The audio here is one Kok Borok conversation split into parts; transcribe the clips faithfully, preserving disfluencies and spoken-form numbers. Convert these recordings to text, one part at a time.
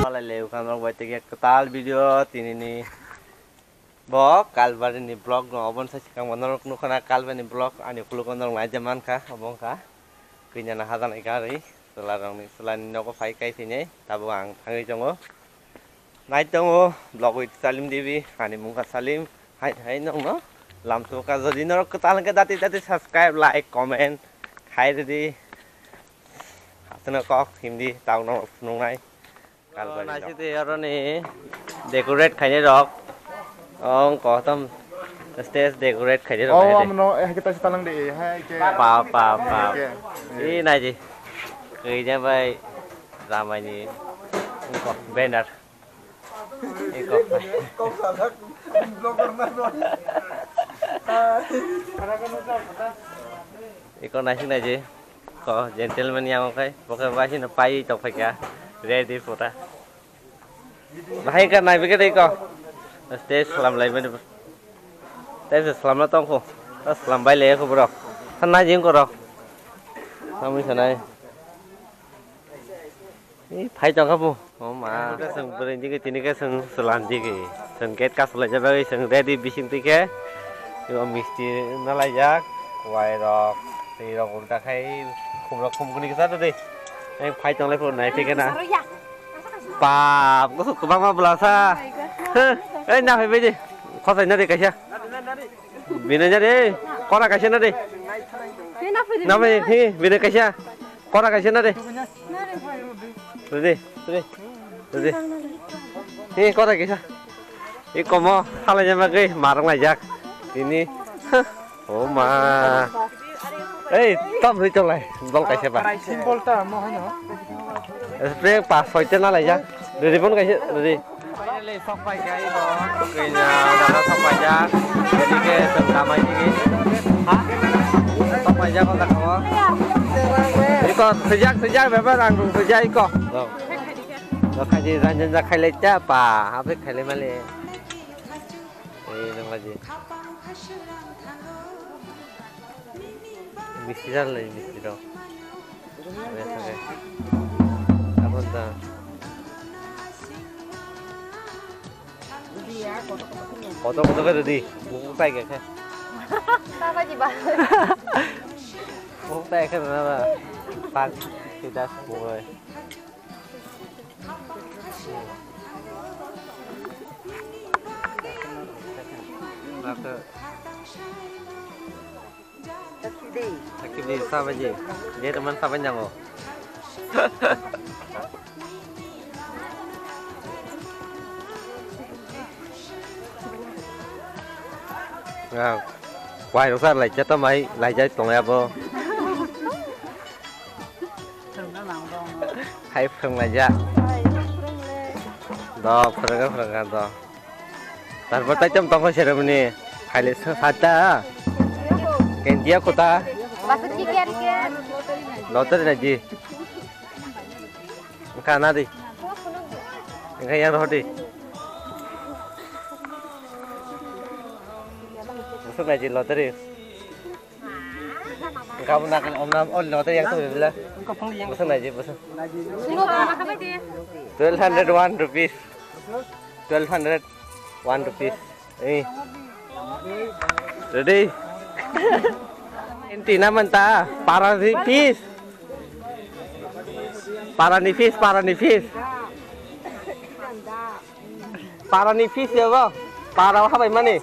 Malai le ukan rok bai tege kwtal video tinini bo Kalbari ni vlog no obon sa sikang bo norok nukha na Kalbari ni vlog ani khuluk norok naija mankha obo wngkha kanya na hajan gari chwla rok ni chwla ni nogo phai kai thini tabuk ang thangwi tongo. Nai tongo vlog with Salim Devi, ani mungkha Salim. Hai hai nongno lam tuka jodi norok kwtal hwnkhe dati dati subscribe, like, comment khai ridi. Hatino kok hindi tau no phunuknai. Kalbari naisidi aroni decorate khainai rok. Ong kotom stage decorate khainai rok. Oh, naisidi. Amno eh kita sitalang de hai ke. Pa pa pa. Ke. I naiji. Kija bai ramani. Ko banner. Iko. Iko naising naiji. Ko gentleman yang okai. Bokai bai sino pai tong phaikha. Ready pura. Bahai ka nai bike dei ko. Stage salam lai mani. Stage salam na tong ko. Salam bai le ko bro. Than naiji ko ro. Samui sanai. Ei, phai tongkha bo. O ma. Khe chwng bwrwi digi tini khe chwng chwlan digi. Chwng gate kasu laijak bagwi chwng ready bising twi khe. Ebo misti na laijak. Wai rok, twi rok ulta khai khum rok khum kuni kisa twi. Ei phai tonglai phuru nai phikhe na. Bap, kusu kwbangma bwlasa. Huh, ei na phai bai di. Khosai na di kaisa. Bini na di. Kora kaisa na di. Na phai hi, bini kaisa. Kora kaisa na de. Rudi, rudi. Rudi. He kora kaisa. He komo salai jama gei marang lai jak. Ini. Oh ma. Ei, tam rui tolai. Bol kaisa ba. Simple ta mo hano. Spray pas soi te na lai jak. Rudi bon kaisa, rudi. Finally, sok pai kha ibo. Kanya, dada sok pai jak. Jadi ke, seng kamai tigi. Ha? Sok pai jak, kok tak kamu? Iko, sejak, sejak, bebas, ang rung sejak, iko. Lo. Lo, kaji, ranjan jak, khailai cha, pa. Apa khailai male? Eh, nang lagi. Misti jar lai, misti rok. Abon da. Kotor kotor khe rudi. Bukuk tai khe. Tama jiba. Bukuk tai khe na ba. Pak sida bukuk. Naka. Sakibdi sabaji, dia teman saban jango. Wai rok sa lai jata mai lai jai tong ya bo. Hai phwrwng lai ja. Do phwrwng phwrwng do. Tarpor taitam tongkha seremoni. Haile sata. Kendia kota. Basa chicken ke. Loter na ji. Engka na di. Engka yang roti. Busuk na ji loteri. Engka bu nak om nam ol loteri yang tu bila. Busuk na ji busuk. Twelve hundred one rupees. Twelve hundred one rupees. Eh. Ready? Enti naman ta? Para ni fish. Para ni fish, para ni fish. Para ni fish ya, bo? Para habai mani.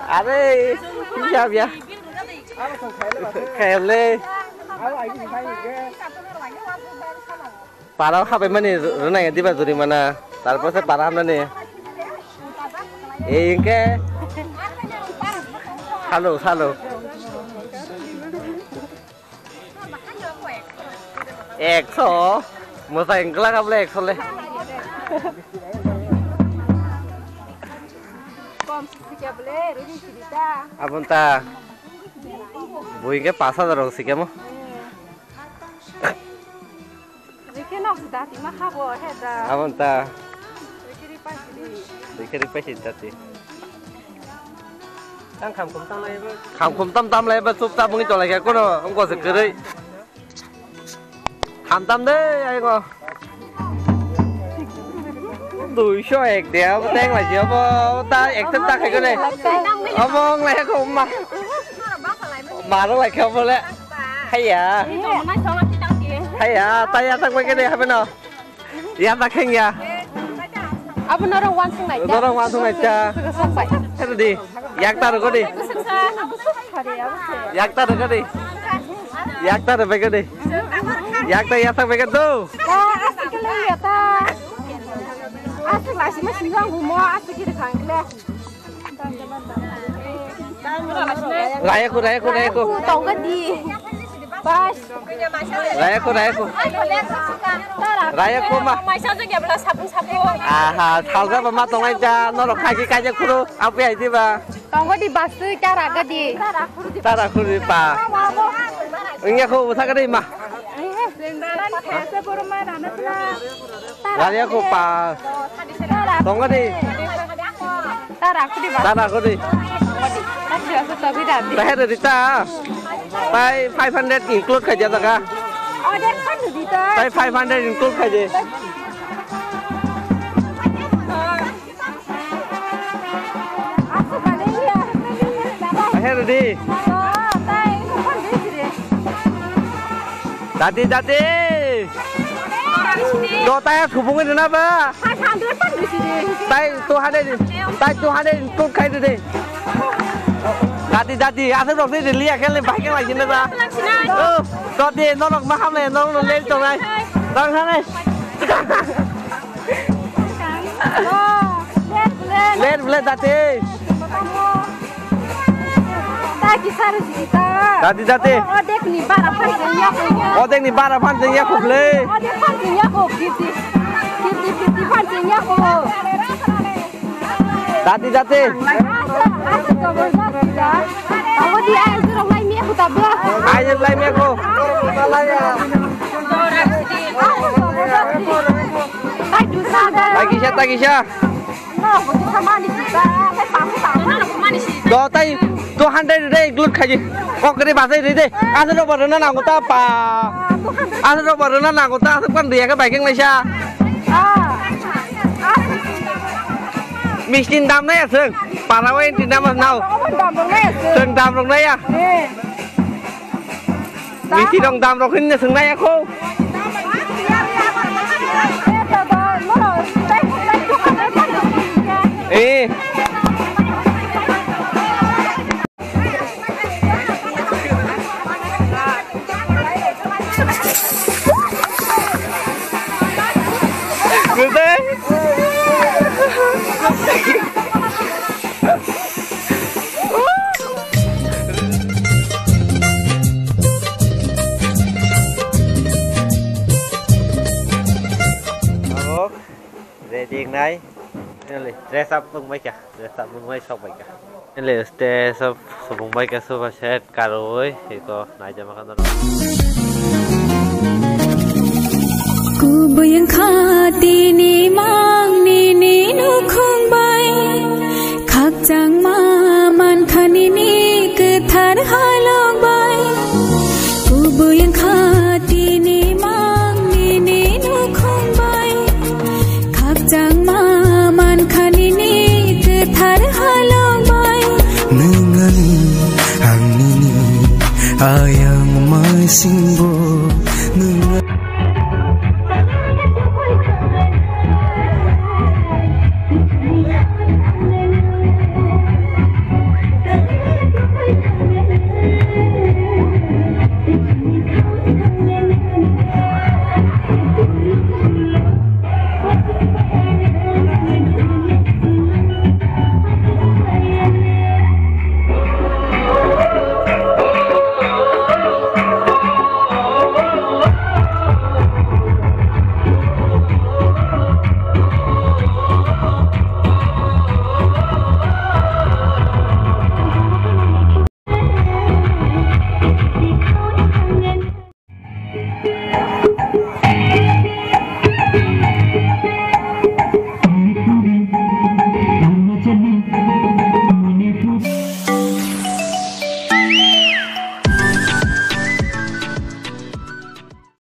Are, biya, biya. Khaile. Para habai mani rwnai diba jurimana, tarpor se para hamnani. Ei hwnkhe salo, salo. Ekso, mwtai wngla kha bole ekso le. Kom sikya bole, rudi sirita. Abon ta. Bui ke pas hajar rok sikya mo. Rike nok dati ma khabo he da. Abon ta. Rike ri pa siri. Rike ri pa siri dati. Tang kham khum tam lai ba. Kham khum tam tam lai ba, chup chap wngwi tong lai kha, kono wngkha se kwrwi. Khamtam de, ayo. Duiso ek de, abo teng lai abo, ta ek ta khai kone. Abo wng lai ko ma. Ma rok lai kha bo le. Haiya. Haiya, ta ya tak bai kene habe no. Ya ta kheng ya. Abo norok wansung nai. Norok wansung nai cha. Song bai. Hero di. Yak ta rok di. Yak ta rok di. Yak ta rok bai di. Yak ta ya tak bai do. Asik le ya ta. Asik la si ma si yang mo asik ki khang le. Raya ko, raya ko, raya ko. Tongga di. Pas. Raya ko, raya ko. Raya ko ma. Maisa je gebla sapu sapu. Aha, salsa ba ma tongai ja, norok khai khai je khuru, api ai di ba. Tongga di basu, tara ga di. Tara khuru pa. Ingya ko utha ga di ma. Raya ko pa. Tongga di. Tara khudi ba. Tara khudi. Tara khudi. Tahe de ta. Tai five hundred include khai jata ka. Order kan di ta. Tai five hundred include khai je. Asu kale ya. Tahe de. Tai kan di. Dati, dati. Do taya subung ini napa? Five hundred pun di sini. Tai two hundred, tai two hundred include khai de. Dati, dati, asal dok ni liya kali baik lagi na ta. Oh, dati, norok maham le, norok le tong ai. Tong hai. Ler, ler, dati. Ta ki saru sigi ta. Dati, dati. O, odek ni bara phan jeng ya ko. Odek ni bara phan jeng ya ko le. Odek phan jeng ya ko, fifty. Fifty, fifty phan jeng ya ko. Dati, dati. Asa, asa jabardast ya. Abo di ai jurong lai mi ko ta ba. Ai lai mi ko. Asa jabardast. Ai dusa da. Tagisa, tagisa. Do tai two hundred re include khaji. Kok kri basai re de. Asa ro bor na nango ta pa. Asa ro bor na nango ta, asa pan dia ka baiking laisa. Mistin dam na ya seng. Para wa inti dam nao. Seng dam rong na ya. Misi rong dam rok hinne swngnai ako. Eh. Gudai. Abo ready nai. Ele dress up wng bai kha, dress up wng bai sok bai kha. Ele stage of subung bai kha, sofa set karwi eko naijama kha norok. Kubui wngkha